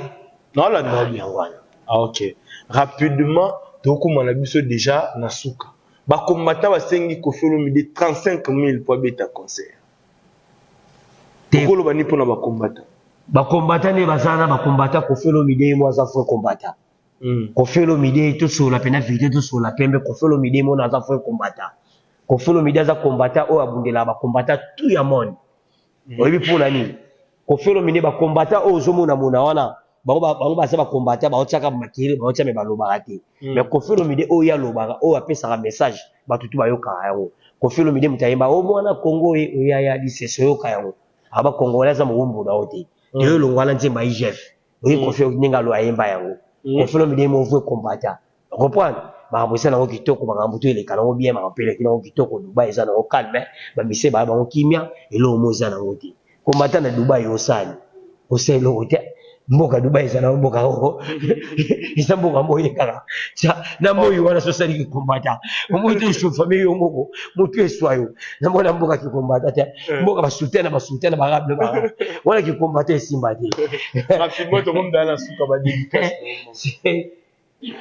Naolanda bien. Yango wana. Ah, ok. Rapidement, tokóma na biso déjà na suka. Bacombattant basengi Koffi Olomide 35 000 po abeta concert. Okoloba nini mpona bacombattant? Bacombattant nde baza na bacombattant Koffi Olomide ye mo aza vrai combattant. Koffi Olomide tosolola mpena vérité, tosolola pembe. Koffi Olomide ye mona aza vrai combattant. Koffi Olomide aza combattant oyo abundelaka bacombattant tout ya monde. Oyebi mpona nini? Koffi Olomide bacombattant oyo ozomona mona wana bango baza bacombattant baotiaka makele baotia me balobaka te. Mais Koffi Olomide oyo ye alobaka oyo apesaka message bato tu bayokaka yango. Koffi Olomide moto ayemba o mwana Congo ye oyaya lisese oyoka yango. Aba Congolais aza mowumbu na yo te. Toyo longwa na nzembo ya IGF. Oye Koffi ndenge alo ayemba yango. Koffi Olomide mo vrai combattant. Comprendre? Makambo eza nango kitoko, makambo to eleka nango bien, makambo pe eleki nango kitoko. Dubai eza nango calme, bamise baya bango kimia, eloko mo eza nango te. Combattant na Dubai osali, osali eloko te. Mboka Dubai eza nango mboka oyo eza mboka moye kaka tia na moi wana sosali kikombata omoi te esofame yo moko motu eswa yo na mona mboka kikombata te mboka basultan na basultan na baarabe na baarabe wana kikombata esimba te. Rapidement, tokomdala na suka ba dédicace.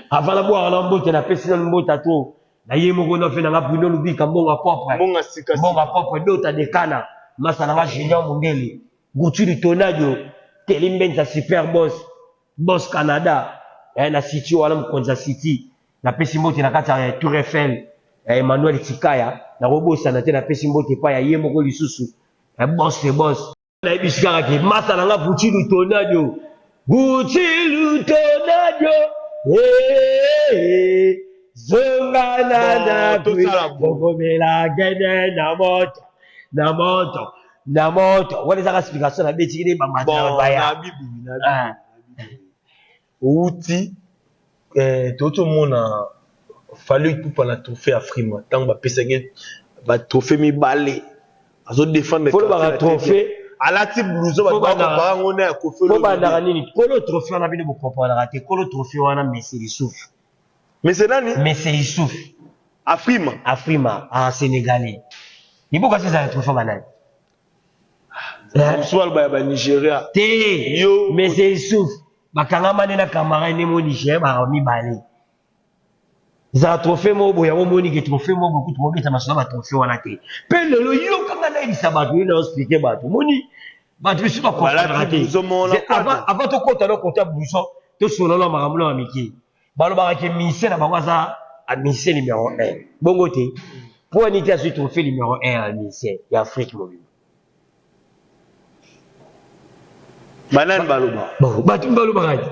Avant nabwaka na mbote napesi nanu mbota to na ye moko na fe nanga Bruno Lubika mbonga propre. Mbonga sika. Mbonga propre dota dekana masa nanga Junior Mundele Gutuli Tonadio Teli Mbenza super boss boss Canada na city wana mokonzi ya city napesi mbote na kati ya Tour Eiffel Emmanuel Tikaya nakobosana te napesi mbote epai ya ye moko lisusu boss le boss. Nayebisi kaka ke masa na nga Gucci Lutonadio Gucci Lutonadio hey, zonga na ndako okomela gene na moto na moto na moto wana ezaka explication na betiki nde bamata baya. Outi touti omona Fally Ipupa na trophée Afrima ntango bapesaki ba trophée mibale azodefendre Folobaka trophée alati blouson bato bakompara yango na ya Koffi. Po bandaka nini kolo trophée wana bino bokompranaka te kolo trophée wana Messi Youssouf. Messi nani? Messi Youssouf. Afrima. Afrima en sénégalais liboka se ezala trophée banani? Mosusu aloba ya banigeria. Te, Messi Youssouf bakangama nde na camarade nde mo Nigeria baka mibale ezala trophée moko boye yango omoni ke trophée moko boye kutu bobeta masolo ya batrophée wana te mpe lelo yokanga nayebisa bato yo na explike bato omoni bato biso bakomprenaka te avant tokota na kota blouson tosolola makambo na mike balobaka ke musicien na bango aza musicien numéro 1 bongo te mpo ani te azwi trophée numéro 1 ya musicien ya Afrique mobimba. Banani baloba? Bato balobaka te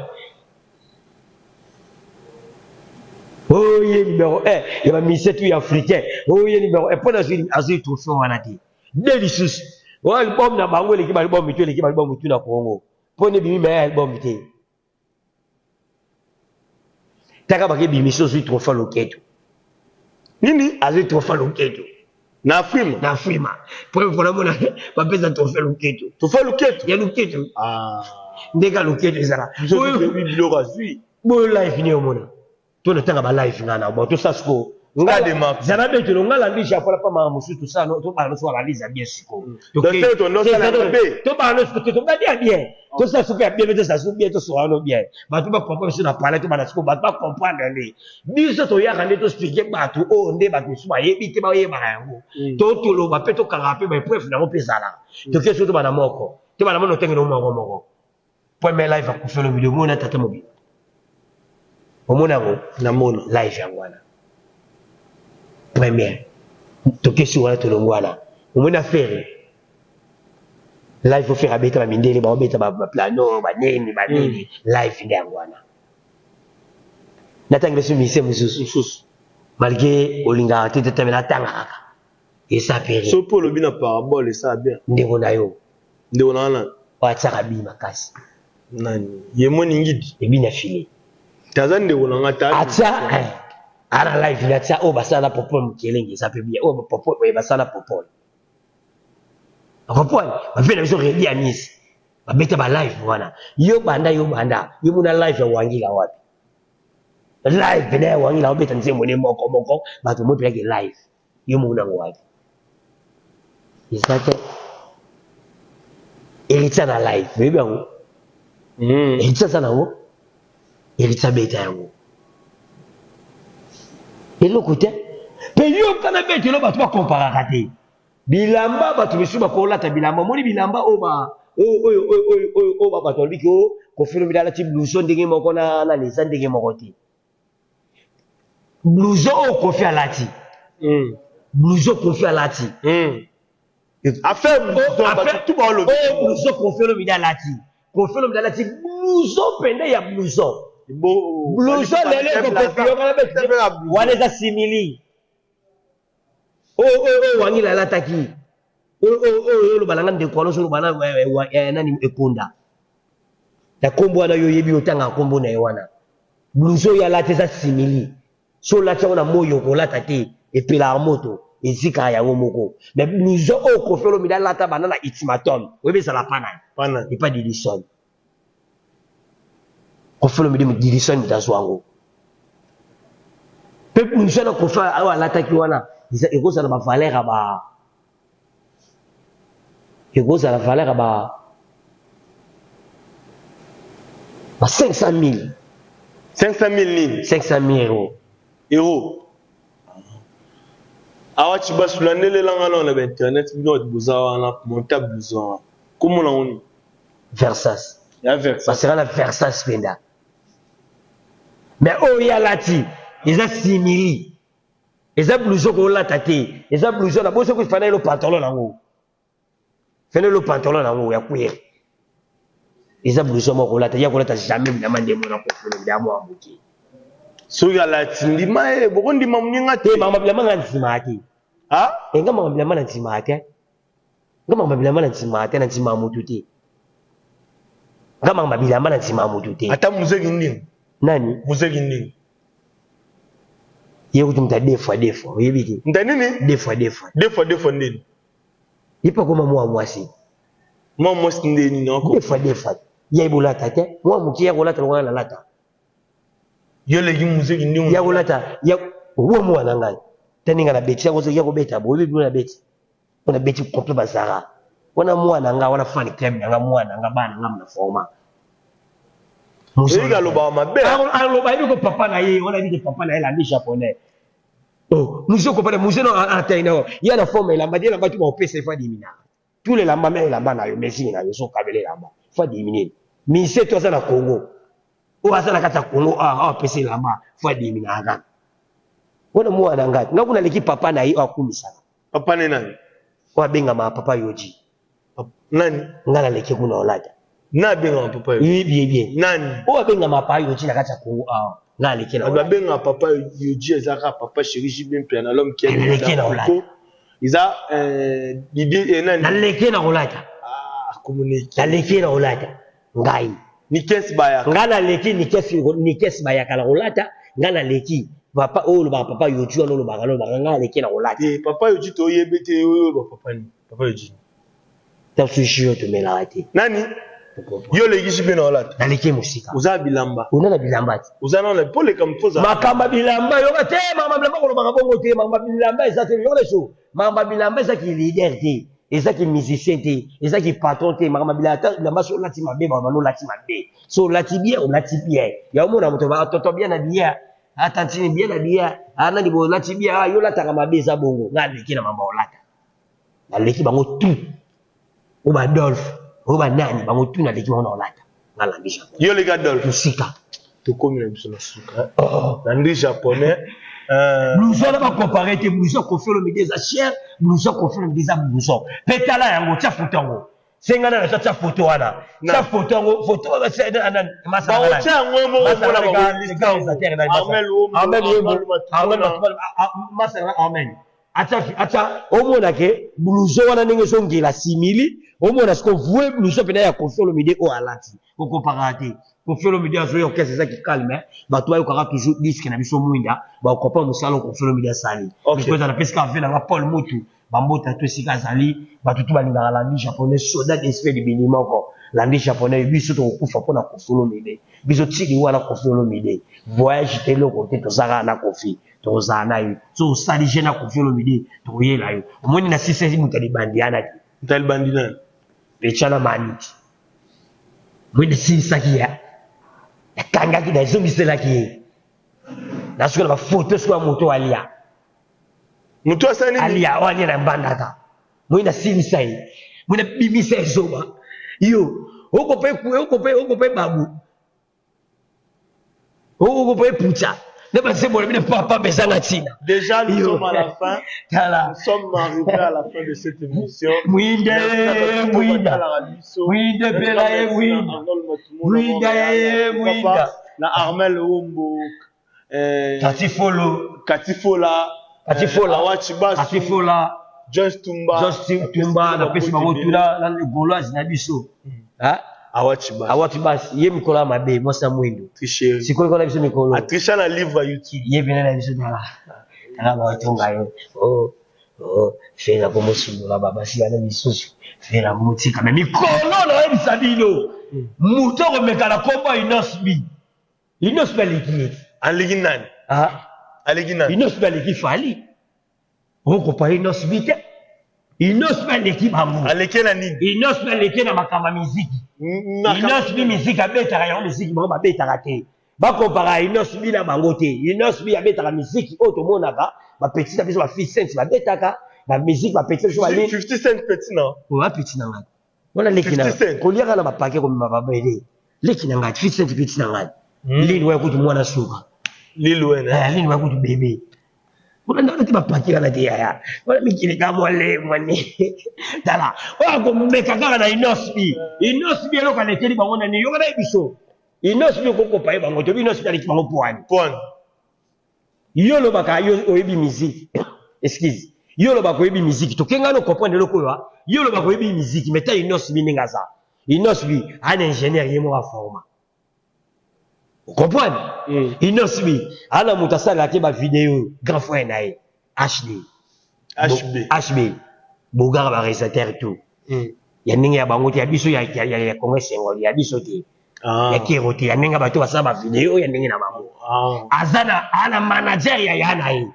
oye numéro 1 ya bamusicien tu ya africain oye numéro 1 mpona azwi trophée wana te de lisusu oyo album na bango eleki baalbum mitu eleki baalbum mitu na Congo mpo nde ebimi meya album te taka bake ebimisi ozwi trophée loketo. Nini? Azwi trophée loketo. Na Afrima. Na Afrima preuve mpona mona bapesa trophée loketo. Trophée loketo. Ya loketo. Ndenge loketo ezala biloko azwi. Boyo live nini omona to natanga ba live nga na bon tosala sikoyo zala betelo nga landi japon pa mama mosusu tosala tobala noso analyse ya bien sikoyo tobala noso tobandi ya bien tosala soki ya bien mpe tosala soki bien tosoka no bien bato bacomprendre biso na palais tobanda sikoyo bato bacomprendre nde biso toyaka nde toexplike bato oyo nde bato mosusu bayebi te bayebaka yango to toloba mpe tokangaka mpe baepreuve nango mpe ezalaka toke soki tobanda moko tobanda mona otengela moko moko premier live akufi olobi omona tata mobimba omona yango namona live yango wana première tokesi wana tolongo wana omoni affaire live ofere abeta bamindele baobeta baplano banini banini live nde yango wana natangela so mise mosusu malgré olingaka te tetamela atanga kaka. Eza pe rien. Soki olobi na parabole esala bien. Ndeko na yo. Ndeko na nani? Oyo atiaka bi makasi. Nani? Ye moni ngidi. Ebi na filet. Taza ndeko na nga ta. Atia eh. Ana live na tia oyo basala na popole mukelenge eza pe bien. Oyo popole oyo basala na popole. Comprendre? Ba na biso redi ya Nice. Babeta ba live wana. Yo banda yo banda. Yo mona live ya Wangila wapi? Live pena ya Wangila obeta nzembo ne moko moko bato mo pelaki live. Yo mona ngo wapi? Eza te. Héritier na live, oyebi yango? Héritier aza nango? Héritier abeta yango. Eloko te. Pe yoka na betelo bato bakomparaka te. Bilamba bato misusu bakolata bilamba, omoni bilamba oyo ba oyo oyo oyo oyo oyo oyo bato balobi ke o Koffi Olomide alati blouson ndenge moko na nani eza ndenge moko te. Blouson oyo Koffi alati. Blouson Koffi alati. Affaire blouson bato tout baolobi. Oyo blouson Koffi Olomide alati. Koffi Olomide alati blouson pende ya blouson. Blouson lelo ekokofi yokana beti wana eza simili. Oyo oyo oyo Wangila alataki. Oyo oyo oyo oloba na nga ndeko wana ozoloba na nani ekonda. Na kombo wana yo oyebi otanga kombo na ye wana. Blouson oyo alati eza simili. So olati yango na moyi okolata te, epelaka moto, ezikaka yango moko. Mais blouson oyo Koffi Olomide alata banda na ultimatum, oyebi ezala pa nani? Epa Didison. Koffi Olomide Didison moto azwa yango. Pe blouson na Koffi oyo alataki wana ekozala ba valeur ya ba ekozala valeur ya ba ba 500 000. 500 000 nini? 500 000 euros. Euros. Awa Tshibasu landelela nga nao na ba internet bino bato boza wana monta blouson wana. Kombo nango nini? Versace. Ya Versace. Baseka na Versace penda. Mais oyo ye alati eza simili. Eza blouson kolata te. Eza blouson na boso ko fana elo pantalon nango. Fana elo pantalon nango ya cuir. Eza blouson moko kolata, ya kolata jamais bilamba nde mona ko funa bilamba mwa moke. Soki alati ndima ye, boko ndima muninga te. Te mama bilamba nga ndima te. Ha? Enga mama bilamba na ndima te. Nga mama bilamba na ndima te, na ndima mutu te. Nga mama bilamba na ndima mutu te. Ata muzeki ndingo. Nani? Muzeki ndingo. Ye kutu mutu ya deux fois deux fois, oyebi te. Nta nini? Deux fois deux fois. Deux fois deux fois ndeni. Ye pe akoma mwa mwasi. Mwa mwasi ndeni na Deux fois deux fois. Ye bolata te, mwa moke ya kolata lokola na lata. Yo leki muzeki ndingo. Ya kolata, ya owa mwana ngai. Tani nga na beti ya kozo ya kobeta, boyebi bino na beti. Wana beti complet bazara. Wana mwana nga, wana fan club na nga mwana nga bana nga na format. Musa aloba mabe. Aloba yebi ko papa na ye, wana yebi ko papa na ye landi japonais. Oh, muso ko papa muso no atteint no. Ya na forme elamba, dia elamba tu ba opesa ifa dimina. Tout les lamba mais elamba na yo, mesure na yo so kabele elamba. Fa diminer. Mise to aza na Congo. Oyo aza na kati ya Congo ah, ah pesa elamba, fa dimina kaka. Wana mwana nga, nga kuna leki papa na ye akumisaka. Papa ne nani? Oyo abengama papa Yoji. Nani? Nga naleki kuna olata. Na abengama papa Yoji. Oui, bien bien. Nani? Oyo abengama papa Yoji na kati ya Congo awa. Nga naleki na olata. Babengama papa Yoji eza kaka papa chéri JB Mpiana l'homme qui a Naleki na olata. Eza Didi nani? Naleki na olata. Ah, communique. Naleki na olata. Ngai. Nikes Bayaka. Nga naleki Nikes Nikes Bayaka na kolata, nga naleki papa oyo olobaka papa Yoji wana olobaka olobaka nga naleki na kolata. Te papa Yoji toyebi te oyo ba papa ni papa Yoji. Ta sushi yo tomelaka te. Nani? Yo oleki JB na kolata. Naleki mosika. Oza bilamba. Ona na bilamba te. Oza na po leka mpoza. Makamba bilamba yoka te makamba bilamba kolobaka bongo te makamba bilamba eza te yoka leso. Makambo ya bilamba eza ki leader te, eza ki musicien te, eza ki patron te. Makambo ya bilamba ata bilamba so olati mabe ba bano olati mabe. So olati bien olati bien. Ya omona moto ba toto bien na bien. Ah tantine bien na bien. Ah nani bo olati bien. Ah yo lataka mabe eza bongo. Nga leki na mamba olata. Na leki bango tout. O ba Adolphe, o ba nani bango tout na leki bango na olata. Nga landi japonais. Yo leki Adolphe. Musika. Tokomi na biso na suka. Oh. Landi japonais. Blouson wana ba comparer te blouson Koffi Olomide eza cher blouson Koffi Olomide eza blouson pe tala yango tia photo yango senga na tia photo wana tia photo yango photo baotia yango moko mona Armel Armel Armel. Atia atia omona ke blouson wana ndenge ezongela simili omona siko vrai blouson pena ya Koffi Olomide oyo alati okopakaka te Koffi Olomide azoya orchestre eza ki calme bato bayokaka toujours disque na biso mwinda bakopa mosala oyo Koffi Olomide asali okay. Eza napesi kaka vie na nga Paul Mutu bambota to esika azali bato tu balingaka landi japonais soda d'esprit libini moko landi japonais biso tokokufa mpo na Koffi Olomide biso tili wana Koffi Olomide voyage te eloko te tozalaka na Koffi Tokozala na yo. Soki osali jeune ya Koffi Olomide, tokoyela yo. Omoni na sisi moto ya libandi yana te. Moto ya libandi nani? Echana Maniki. Mwende silisaki ya. Nakangaki na ezongiselaki ye. Nasuka na ba photo sikoyo ya moto alia. Moto asali nini? Alia, oyo alia na mbandaka. Mwende asilisa ye. Mwende abimisa ye zoba. Yo, okope okope okope babu. Okokopa eputa na banzembo na bino papa ezanga ntina. Déjà nous sommes à la fin. Tala. Nous sommes arrivés à la fin de cette émission. Mwinde mwinda. Mwinde pela ye mwinda. Mwinda ye mwinda. Na Armel Wombo. Eh, Katifolo. Katifola. Katifola. Awachi Basu. Katifola. Joyce Tumba. Joyce Tumba napesi bango tuna na Gauloise na biso. Hein? Awachi Basu. Awachi Basu ye mikolo ya mabe mwasi ya mwindu. Tricherie. Sikoyo kona biso mikolo. Atrisha na livre ya YouTube. Ye pena na biso tala. Tala ba tonga yo. Oh. Oh, fela komosundola babasi wana misusu fela komotika me mikolo nayebisa bino moto akomeka na kombo ya Innoss'B Innoss'B aleki ye. Aleki nani? Ah. Aleki nani? Innoss'B aleki Fally. Okopa Innoss'B te. Innoss'B aleki bango. Aleki na nini? Innoss'B aleki na makambo ya miziki. Innoss'B miziki abetaka yango miziki bango babetaka te. Bakompara Innoss'B na bango te. Innoss'B abetaka miziki oyo tomonaka ba petit na biso ba 50 Cent babetaka ba miziki ba petit na biso ba 50 Cent petit na. Oyo petit na ngai. Wana leki na koliaka na bapake komema babele. Leki na ngai 50 Cent petit na ngai. Lil Wayne kutu mwana suka. Lil Wayne. Eh, Lil Wayne kutu bebe. Kuna ndako te bapake wana te yaya. Wana mikili ka mwa le mwa ne. Tala, oyo akomeka kaka na Innoss'B. Innoss'B eloko alekeli bango na nini? Yoka na ye biso. Innoss'B okokopa ye bango te. Innoss'B aleki bango poani. Poani. Yo olobaka yo oyebi musique. Excuse. Yo olobaka oyebi musique. Tokenga no comprendre eloko oyo. Yo olobaka oyebi musique mais ta Innoss'B ndenge aza. Innoss'B ana ingénieur ye moko aforma. Comprendre? Innoss'B ana moto asalelaki ba vidéo grand frère na ye HD. HB. HB. Bogara ba réalisateur tout. Ya ndenge ya bango te ya biso ya ya ya Congo Senghor ya biso te. Ya Kero te ya ndenge bato basala ba vidéo ya ndenge na bango. Aza na ana manager ya ya na ye.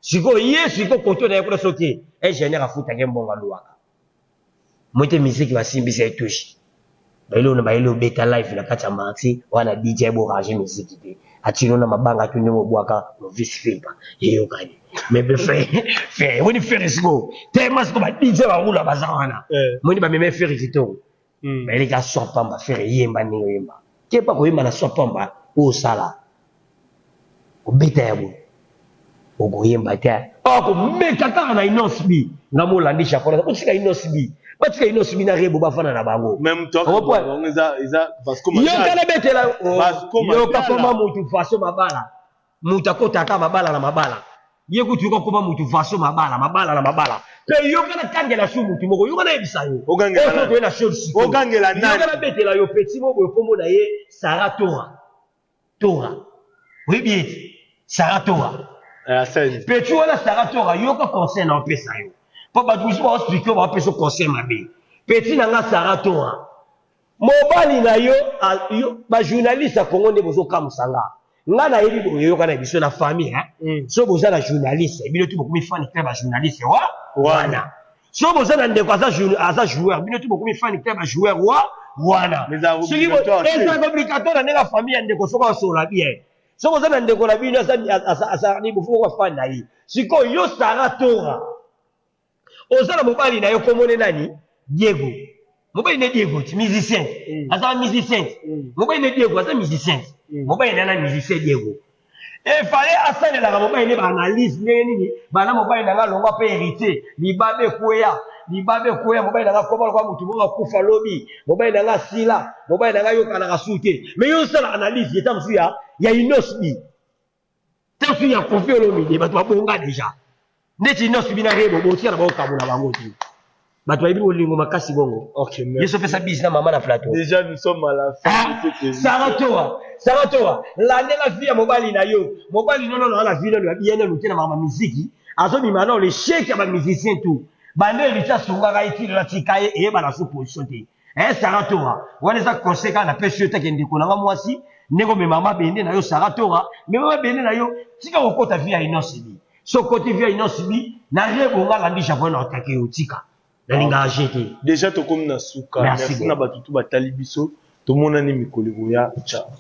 Sikoyo ye sikoyo koto na ye kuna soki ingénieur afutaki mbongo aluwaka. Mwete musique basimbisa ye touche. Bayelo na bayelo beta live na kati ya marti wana DJ bo ranger musique te. Atino na mabanga tu ndenge obwaka novice fimpa eyokani. Mais be frère, frère, woni frère siko. Tellement siko ba DJ ba roula baza wana. Moni ba meme frère kitoko. Bayeli ka soa pamba frère yemba ndenge oyemba. Kepa koyemba na soa pamba osala. Obeta ya boye. Okoyemba te. Okomeka kaka na Innoss'B. Nga molandi japonais. Otika Innoss'B. Batika Innoss'B na Rebo bafanda na bango. Même toi, eza Vasco Madala. Yoka na betela. Yoka koma mutu faso mabala. Mutu akotaka mabala na mabala. Ye kutu yoka koma mutu faso mabala, mabala na mabala. Pe yoka na kangela su mutu moko. Yoka na yebisa yo. Ogangela nani? Na show sikoyo. Ogangela nani? Yoka na betela yo petit moko boye kombo na ye Sarah Tora. Tora. Oyebi ye te? Sarah Tora. Petit wana Sarah Tora yoka conseil na opesa yo. Po bato mosusu ba expliquer yo ba pesa conseil mabe. Petit na nga Sarah Tora. Mobali na yo, yo ba journaliste ya Congo nde bozo kamusa nga. Nga nayebi boye yoka na biso na famille hein. So boza na journaliste, bino tu bokomi fan club ya journaliste wa wana. So boza na ndeko aza aza joueur, bino tu bokomi fan club ya joueur wa wana. Soki eza obligatoire na ndenge ya famille ya ndeko soki asola bien. Soki oza na ndeko na bino aza aza aza ni bofuko kwa fan na ye. Sikoyo yo Sarah Tora oza na mobali na yo komone nani? Diego. Mobali ne Diego ti musicien. Aza musicien. Mobali ne Diego aza musicien. Mobali na na musicien Diego. Et fallait asalelaka mobali ne ba analyse ndenge nini bana mobali na nga longwa pe héritier libabe ekweya libabe ekweya mobali na nga koma lokola motu moko akufa lobi mobali na nga asila mobali na nga yokanaka su te mais yo osala analyse eta mosusu ya ya Innoss'B ta mosusu ya Koffi Olomide bato babonga déjà. Ndeti nyonso bina rebo botika na baokabola bango te. Bato bayebi bolingo makasi bongo. Ok, merci. Yesu opesa bise na mama na plateau. Déjà nous sommes à la fin ah, de cette émission. Sarah Toa, Sarah Toa, landela vie ya mobali na yo. Mobali nono na la vie nano ya bien nano te na mama miziki. Azobima nano l'échec ya ba musiciens tout. Bande héritier asungaka ye ti lelo atika ye eyebana sous position te. Eh Sarah Toa, wana eza conseil kaka napesi yo take ndeko na nga mwasi ndenge omema mabende na yo Sarah Toa, mema mabende na yo tika kokota vie ya Innoss'B. Soki okoti vie ya Innoss'B na rebo nga landi Japon na otake yo tika. Nalingaka jeu te. Dejà tokomi na suka. Merci Merci na beaucoup. bato tout batali biso. Tomonani mikolo ekoya. Ciao.